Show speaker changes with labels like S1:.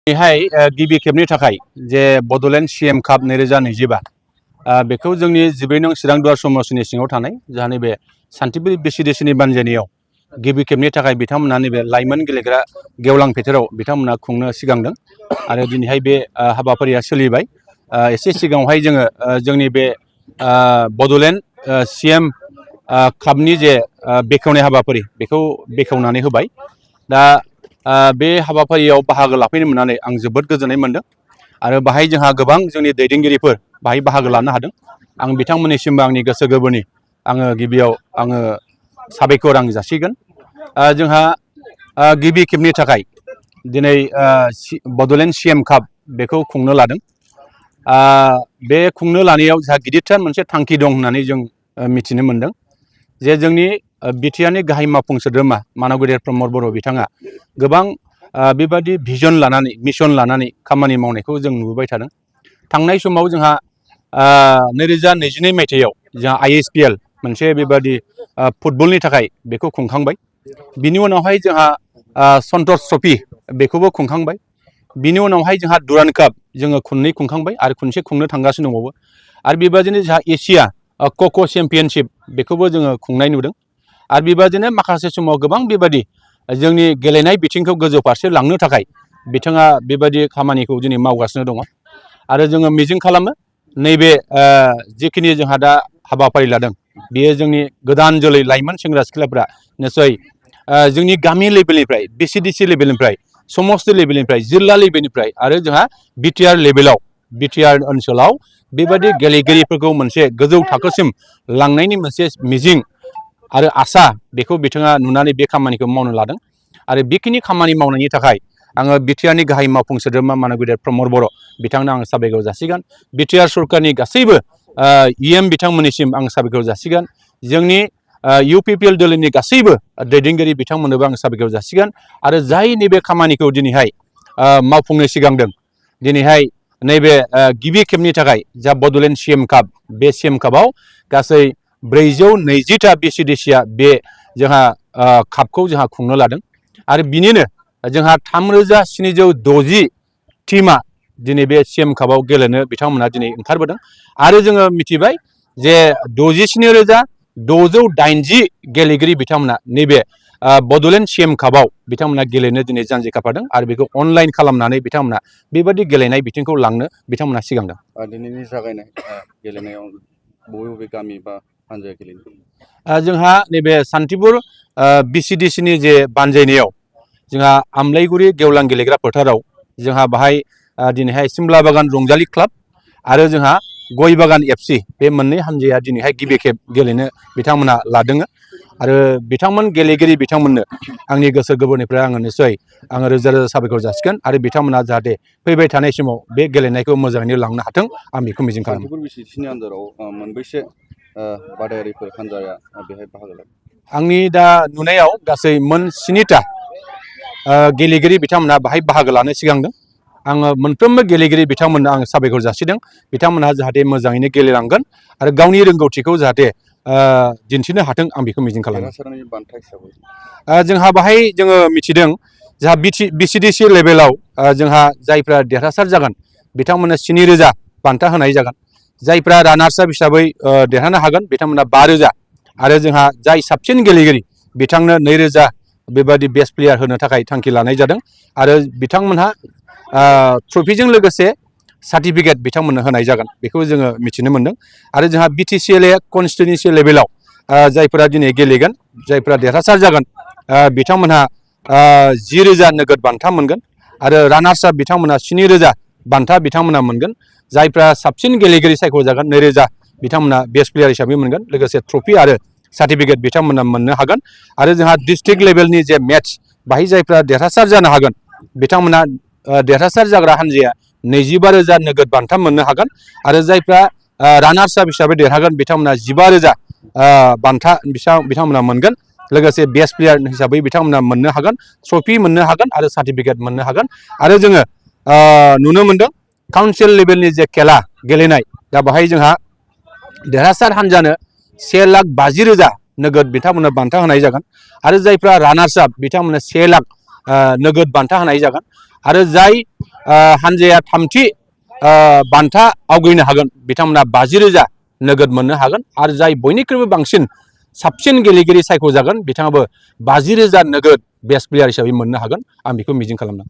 S1: बेहाय गिबि खेबनि थाखाय जे बड'लेण्ड सीएम काप 2025 बेखौ जोंनि 12 नं चिरां दुवार समाजनि सिङाव थानाय जाहा नैबे सान्थिपुर बीसीडीसीनि बानजायनायाव गिबि खेबनि थाखाय बिथांमोना नैबे लाइमोन गेलेग्रा गेवलां फोथाराव बिथांमोना खुंनो सिगांदों आरो दिनैहाय बे हाबाफारिया सोलिबाय। एसे सिगाङावहाय जोङो जोंनि बे बड'लेण्ड सीएम कापनि जे बेखेवनाय हाबाफारि बेखौ बेखेवनानै होबाय। दा बे हाबाफारियाव बाहागो लाफैनो मोननानै आं जोबोद गोजोननाय मोनदों आरो बाहाय जोंहा गोबां जोंनि दैदेनगिरिफोर बाहाय बाहागो लानो हादों। आं बिथांमोननिसिमबो आंनि गोसो गोरबोनि आङो गिबियाव साबायखर जासिगोन। जोंहा गिबि खेबनि थाखाय दिनै बड'लेण्ड सीएम काप बेखौ खुंनो लादों। बे खुंनो लानायाव जोंहा गिदिरथार मोनसे थांखि दं होननानै जों मिथिनो मोनदों जे जोंनि बिटिआरनि गाहाय मावफुं सोद्रोमा मानव गेदेर प्रमद बर' बिथाङा गोबां बेबादि भिजन लानानै मिशन लानानै खामानि मावनायखौ जों नुबोबाय थादों। थांनाय समाव जोंहा 2022 मायथाइयाव जोंहा ISPL मोनसे बेबादि फुटबलनि थाखाय बेखौ खुंखांबाय। बिनि उनावहाय जोंहा सन्टोष ट्रफी बेखौबो खुंखांबाय। बिनि उनावहाय जोंहा दुरान्ड काप जोङो खननै खुंखांबाय आरो खनसे खुंनो थांगासिनो दंबावो। आरो बेबादिनो जोंहा एशिया कक' चेम्पियनशिप बेखौबो जोङो खुंनाय नुदों। आरो बेबादिनो माखासे समाव गोबां बेबादि जोंनि गेलेनाय बिथिंखौ गोजौ फारसे लांनो थाखाय बिथाङा बेबायदि खामानिखौ दिनै मावगासिनो दङ। आरो जोङो मिजिं खालामो नैबे जिखिनि जोंहा दा हाबाफारि लादों बेयो जोंनि गोदान जोलै लाइमोन सेंग्रा सिख्लाफ्रा निस्सय जोंनि गामि लेभेलनिफ्राय VCDC लेभेलनिफ्राय समस्ति लेभेलनिफ्राय जिल्ला लेभेलनिफ्राय आरो जोंहा बिटिआर लेभेलाव बिटिआर ओनसोलाव बेबायदि गेलेगिरिफोरखौ मोनसे गोजौ थाखोसिम लांनायनि मोनसे मिजिं आरो आसा बेखौ बिथाङा नुनानै बे खामानिखौ मावनो लादों। आरो बेखिनि खामानि मावनायनि थाखाय आङो बिटिआरनि गाहाय मावफुं सोद्रोमा मानव गेदेर प्रमद बर' बिथांनो आं साबायखर जासिगोन। बिटिआर सरकारनि गासैबो बिथांमोननिसिम आं साबायखर जासिगोन। जोंनि UPPL दोलोनि गासैबो दैदेनगिरि बिथांमोननोबो आं साबायखर जासिगोन। आरो जाय नैबे खामानिखौ दिनैहाय मावफुंनो सिगांदों दिनैहाय नैबे गिबि खेबनि थाखाय जा बड'लेण्ड सीएम काप बे सीएम कापआव गासै 420टा VCDCआ बे जोंहा कापखौ जोंहा खुंनो लादों। आरो बिनिनो जोंहा 3760 टीमा दिनै बे सीएम कापआव गेलेनो बिथांमोना दिनै ओंखारबोदों। आरो जोङो मिथिबाय जे 67,680 गेलेगिरि बिथांमोना नैबे बड'लेण्ड सीएम कापआव बिथांमोना गेलेनो दिनै जानजि खाफ्रादों आरो बेखौ अनलाइन खालामनानै बिथांमोना बेबायदि गेलेनाय बिथिंखौ लांनो बिथांमोना सिगांदों।
S2: दिनैनि जागायनाय गेलेनायाव बबे गामि बा हानजाया गेलेदों?
S1: जोंहा नैबे सान्थिपुर VCDCनि जे बानजायनायाव जोंहा आमलायगुरि गेवलां गेलेग्रा फोथाराव जोंहा बाहाय दिनैहाय सिमला बागान रंजालि क्लाब आरो जोंहा गय बागान FC बे मोननै हानजाया दिनैहाय गिबि खेब गेलेनो बिथांमोना लादों। आरो बिथांमोन गेलेगिरि बिथांमोननो आंनि गोसो गोरबोनिफ्राय आङो निस्सय आङो रोजा रोजा साबायखर जासिगोन। आरो बिथांमोना जाहाथे फैबाय थानाय समाव बे गेलेनायखौ मोजाङैनो लांनो हाथों आं बेखौ मिजिं खालामो।
S2: सान्थिपुर VCDCनि आन्दाराव मोनबेसे बादायारिफोर हानजाया बेहाय बाहागो लादों?
S1: आंनि दा नुनायाव गासै मोन 7टा गेलेगिरि बिथांमोना बाहाय बाहागो लानो सिगांदों। आङो मोनफ्रोमबो गेलेगिरि बिथांमोननो आं साबायखर जासिदों। बिथांमोनहा जाहाथे मोजाङैनो गेलेलांगोन आरो गावनि रोंगौथिखौ जाहाथे दिन्थिनो हाथों आं बेखौ मिजिं खालामो।
S2: देरहासारनायनि बान्था हिसाबै
S1: जोंहा बाहाय जोङो मिथिदों जोंहा VCDC लेभेलाव जोंहा जायफ्रा देरहासार जागोन बिथांमोननो 7,000 बान्था होनाय जागोन। जायफ्रा रानार्स आप हिसाबै देरहानो हागोन बिथांमोना 5,000 आरो जोंहा जाय साबसिन गेलेगिरि बिथांनो 2,000 बेबादि बेस्ट प्लेयार होनो थाखाय थांखि लानाय जादों। आरो बिथांमोनहा ट्रफिजों लोगोसे सार्टिफिकेट बिथांमोननो होनाय जागोन बेखौ जोङो मिथिनो मोनदों। आरो जोंहा BTCLA कन्स्टिटिउन्सि लेभेलाव जायफोरा दिनै गेलेगोन जायफोरा देरहासार जागोन बिथांमोनहा 10,000 नोगोद बान्था मोनगोन। आरो रानार्स आप बिथांमोनहा 7,000 बान्था बिथांमोना मोनगोन। जायफ्रा साबसिन गेलेगिरि सायख'जागोन 2,000 बिथांमोना बेस्ट प्लेयार हिसाबै मोनगोन। लोगोसे ट्रफि आरो सार्टिफिकेट बिथांमोना मोननो हागोन। आरो जोंहा डिस्ट्रिक्ट लेभेलनि जे मेट्स बाहाय जायफ्रा देरहासार जानो हागोन बिथांमोना देरहासार जाग्रा हान्जाया 25,000 नोगोद बान्था मोननो हागोन। आरो जायफ्रा रानार्स आप हिसाबै देरहागोन बिथांमोना 15,000 बान्था बिथांमोना मोनगोन। लोगोसे बेस्ट प्लेयार हिसाबै बिथांमोना मोननो हागोन, ट्रफि मोननो हागोन आरो सार्टिफिकेट मोननो हागोन। आरो जोङो नुनो मोनदों काउन्सिल लेभेलनि जे खेला गेलेनाय दा बाहाय जोंहा देरहासार हान्जानो 1,50,000 नोगोद बिथांमोननो बान्था होनाय जागोन। आरो जायफ्रा रानार्स आप बिथांमोननो 1 लाख नोगोद बान्था होनाय जागोन। आरो जाय हानजाया थामथि बान्था आवग्रिनो हागोन बिथांमोना 50,000 नोगोद मोननो हागोन आरो जाय बयनिख्रुइबो बांसिन साबसिन गेलेगिरि सायख'जागोन बिथाङाबो 50,000 नोगोद बेस्ट प्लेयार हिसाबै मोननो हागोन आं बेखौ मिजिं खालामदों।